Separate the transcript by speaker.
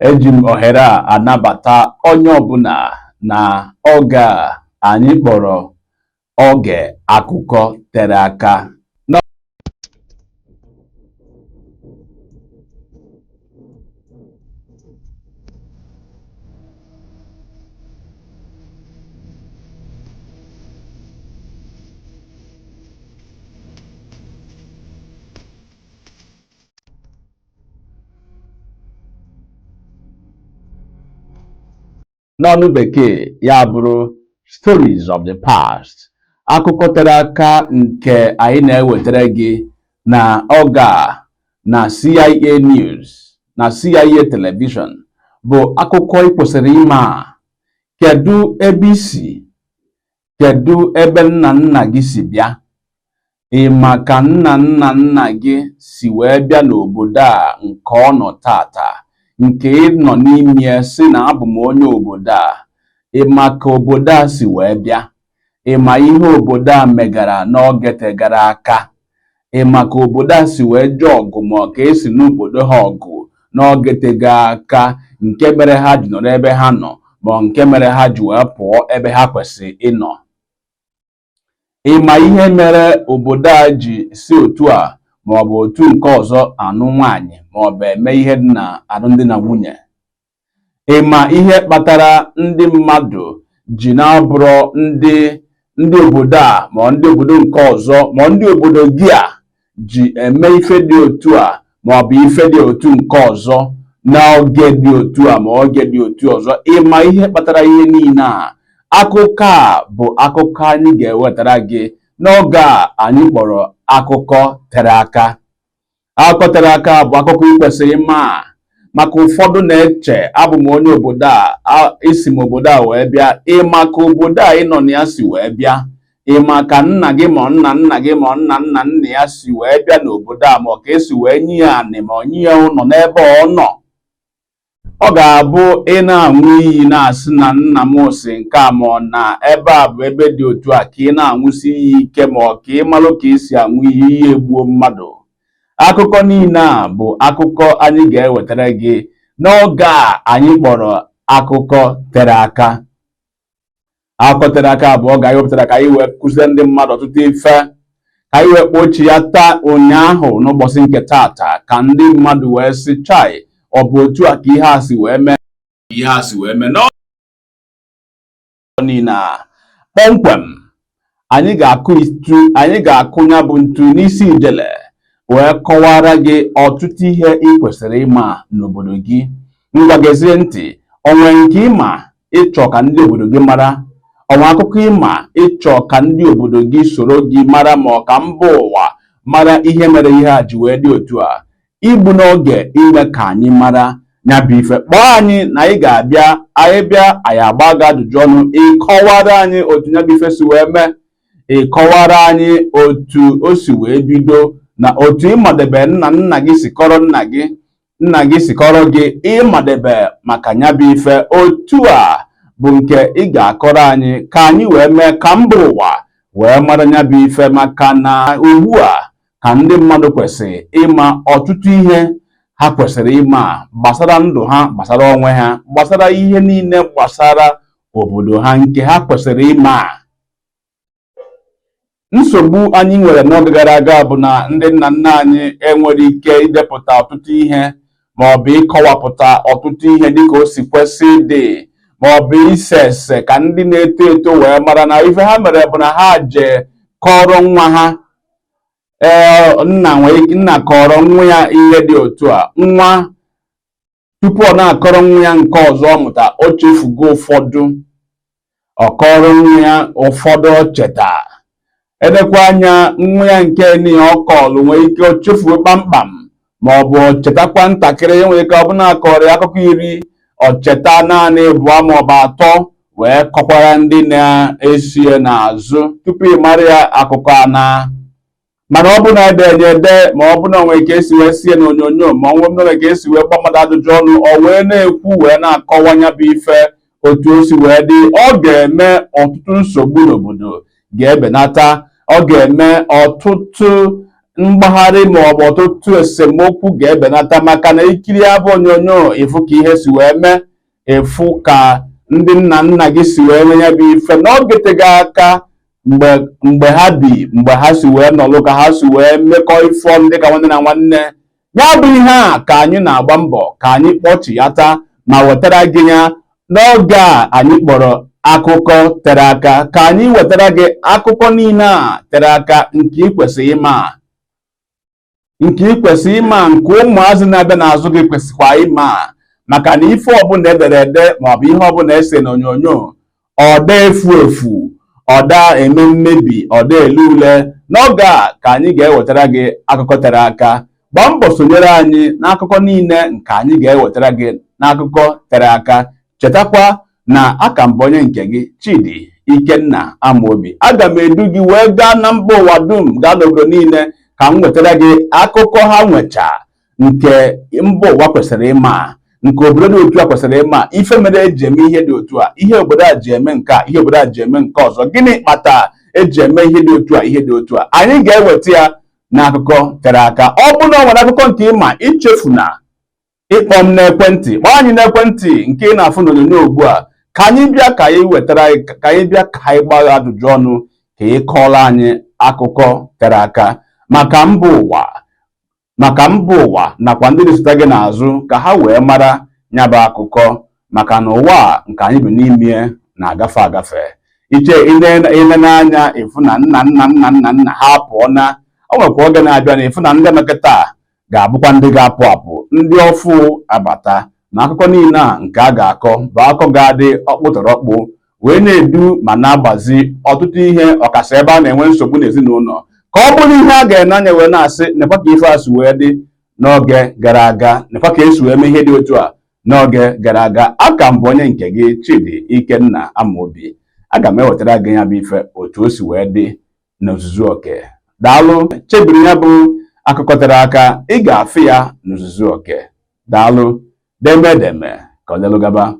Speaker 1: Eji m ohere a anabata onye ọbụla na oge a anyị kpọrọ oge akụkọ tere aka. N'ọnụ bekee ya bụrụ Stories of the Past, akụkọ tere aka nke anyị na-ewetara gị na oge a na CIA News na CIA Television bụ akụkọ ị kwesịrị ịma. Kedu ebe i si? Kedu ebe nna nna gị si bịa? Ị ma ka nna nna nna gị si wee bịa n'obodo a nke ọ nọ tata, nke ị nọ n'ime ya sị na abụ m onye obodo a? Ị ma ka obodo a si wee bịa? Ị ma ihe obodo a megara n'oge tegara aka? Ị ma ka obodo a si wee jee ọgụ ma ọ ka esi n'obodo ha ọgụ n'oge tego aka nke mere ha ji nọrọ ebe ha nọ ma ọ nke mere ha ji wee pụọ ebe ha kwesịrị ịnọ? Ị ma ihe mere obodo a ji si otu a ma ọ bụ otu nke ọzọ anụ nwaanyị ma ọ bụ eme ihe dị na alụmdi na nwunye? Ị ma ihe kpatara ndị mmadụ ji na-abụrọ ndị ndị obodo a ma ndị obodo nke ọzọ ma ndị obodo gị a ji eme ife dị otu a ma ọ bụ ife dị otu nke ọzọ n'oge dị otu a ma oge dị otu ọzọ? Ị ma ihe kpatara ihe niile a? Akụkọ a bụ akụkọ anyị ga-ewetara gị n'oge a anyị kpọrọ akụkọ tere aka. Akụkọ tere aka bụ akụkọ ị kwesịrị ịma, maka ụfọdụ na-eche abụ m onye obodo a, esi m obodo a wee bịa. Ị ma ka obodo a ị nọ na ya si wee bịa? Ị ma ka nna gị ma nna nna gị ma nna nna nna ya si wee bịa n'obodo a, ma ọ ka esi wee nye ya anị ma ọ nye ya ụlọ n'ebe ọ nọ? Ọ ga-abụ ị na-aṅụ iyi na-asị na nna m si nke a ma ọ na ebe a bụ ebe dị otu a, ka ị na-aṅụsi iyi ike ma ọ ka ị malụ ka ị si aṅụ iyi, iyi egbuo mmadụ. Akụkọ niile a bụ akụkọ anyị ga-ewetara gị n'oge a anyị kpọrọ akụkọ tere aka. Akụkọ tere aka bụ oge anyị wepụtara ka anyị wee kụziere ndị mmadụ ọtụtụ ife, ka anyị wee kpọchighata ụnyaahụ n'ụbọchị nke tata, ka ndị mmadụ wee sị, chai, ọ bụ otu a ka ihe a si wee mee, ihe a si wee mee n'oge niile a. Kpọmkwem, anyị ga-akụ itu, anyị ga-akụ ya bụ ntu n'isi ijele wee kọwara gị ọtụtụ ihe ị kwesịrị ịma n'obodo gị. Ngwa, gezie ntị. O nwee nke ị ma ị chọ ka ndị obodo gị mara? O nwee akụkọ ị ma ị chọ ka ndị obodo gị soro gị mara ma ọ ka mba ụwa mara ihe mere ihe a ji wee dị otu a? Egbuna oge ime ka anyị mara ya bụ ife. Kpọọ anyị na anyị ga-abịa. Anyị bịa, anyị agba gị ajụjụ ọnụ, ị kọwara anyị otu ya bụ ife si wee mee, ị kọwara anyị otu o si wee bido na otu ị madebe nna nna gị si kọrọ nna gị, nna gị si kọrọ gị, ị madebe maka ya bụ ife. Otu a bụ nke ị ga-akọrọ anyị ka anyị wee mee ka mba ụwa wee mara ya bụ ife, maka na ugbu a ka ndị mmadụ kwesịrị ịma ọtụtụ ihe ha kwesịrị ịma gbasara ndụ ha, gbasara onwe ha, gbasara ihe niile gbasara obodo ha nke ha kwesịrị ịma. Nsogbu anyị nwere n'oge gara aga bụ na ndị nna nna anyị enwere ike idepụta ọtụtụ ihe ma ọ bụ ịkọwapụta ọtụtụ ihe dịka o si kwesị ịdị, ma ọ bụ ise ese ka ndị na-eto eto wee mara na ife ha mere bụ na ha jee kọrọ nwa ha. Ee, nna nwere ike, nna kọrọ nwa ya ihe dị otu a, nwa tupu ọ na-akọrọ nwa ya nke ọzọ ọ mụta, o chefugo ụfọdụ, ọ kọrọ nwa ya ụfọdụ o cheta. Elekwa anya, nwa ya nke niile ọ kọọlụ nwere ike o chefuo kpamkpam, ma ọ bụ o chetakwa ntakịrị. Nwere ike ọ bụ na akọrọ ya akụkọ 10, o cheta naanị abụọ ma ọ bụ atọ wee kọkwara ndị na-eso ya n'azụ. Tupu ị mara ya, akụkọ a na mana ọ bụ na ede enye ede, ma ọ bụ na o nwere ka esi wee sie n'onyonyo, ma ọ nwere ka esi wee gba mmadụ ajụjụ ọnụ, o wee na-ekwu wee na-akọwa ya bụ ife otu o si wee dị, ọ ga-eme ọtụtụ nsogbu n'obodo ga-ebenata, ọ ga-eme ọtụtụ Mgbagharị ma ọ bụ ọtụtụ esemokwu ga-ebenata, maka na ikiri ya bụ onyonyo, ịfụ ka ihe si wee mee, ịfụ ka ndị nna nna gị si wee mee ya bụ ife n'oge tego aka, mgbe ha bi, mgbe ha si wee nọlụ, ka ha si wee mekọ ife ọnụ dịka nwanne na nwanne. Ya bụ ihe a ka anyị na-agba mbọ ka anyị kpọchiyata ma wetara gị ya n'oge a anyị kpọrọ Akụkọ Tere Aka, ka anyị wetara gị akụkọ niile a tere aka nke ị kwesịrị ịma, nke ị kwesịrị ịma, nke ụmụazị na-abịa n'azụ gị kwesịkwa ịma, maka na ife ọbụla edere ede maọbụ ihe ọbụla ese n'onyonyo, ọ da efu efu, ọ da eme mmebi, ọ da ele ule. N'oge a ka anyị ga-ewetara gị akụkọ tere aka. Gbaa mbọ sonyere anyị n'akụkọ niile nke anyị ga-ewetara gị n'Akụkọ Tere Aka. Chetakwa na aka m bụ onye nke gị, Chidi Ikenna Amobi. Aga m edu gị wee gaa na mba ụwa dum, gaa n'obodo niile, ka m wetara gị akụkọ ha nwecha, nke mba ụwa kwesịrị ịma, nke obodo dị otu a kwesịrị ịma, ife mere eji eme ihe dị otu a, ihe obodo a ji eme nke a, ihe obodo a ji eme nke ọzọ, gịnị kpata eji eme ihe dị otu a, ihe dị otu a. Anyị ga-eweta ya n'Akụkọ Tere Aka. Ọ bụrụ na ọ nwere akụkọ nke ịma, ichefuna ịkpọ m n'ekwentị. Kpọọ anyị n'ekwentị nke ị na-afụ n'onyonyo ugbu a, ka anyị bịa, ka anyị wetara, ka anyị bịa, ka anyị gbaa ajụjụ ọnụ, ka ị kọọrọ anyị akụkọ tere aka maka mba ụwa, maka mba ụwa nakwa ndị na-esota gị n'azụ, ka ha wee mara ya bụ akụkọ, maka na ụwa a nke anyị bi n'ime na-agafe agafe. Iche ile n'anya, ịfụ na nna nna nna nna nna ha apụọ, na o nwekwa oge na-abịa na ịfụ na ndị nọkịta ga-abụkwa ndị ga-apụ apụ, ndị ọfụ abata. Na akụkọ niile a nke a ga-akọ bụ akụkọ ga-adị ọkpụtọrọkpụ, wee na-edu ma na-agbazi ọtụtụ ihe, ọkasị ebe a na-enwe nsogbu n'ezinụlọ, ka ọ bụrụ ihe a ga-ene anya wee na-asị, nekwa ka ife a si wee dị n'oge gara aga, nekwa ka esi wee mee ihe dị otu a n'oge gara aga. Aka m bụ onye nke gị, Chidi Ikenna Amobi. Aga m ewetara gị ya bụ ife otu o si wee dị n'ozuzu oke. Daalụ. Chebiri ya bụ Akụkọ Tere Aka, ị ga-afụ ya n'ozuzu oke. Daalụ. Deme deme ka ọ dịlụ gaba.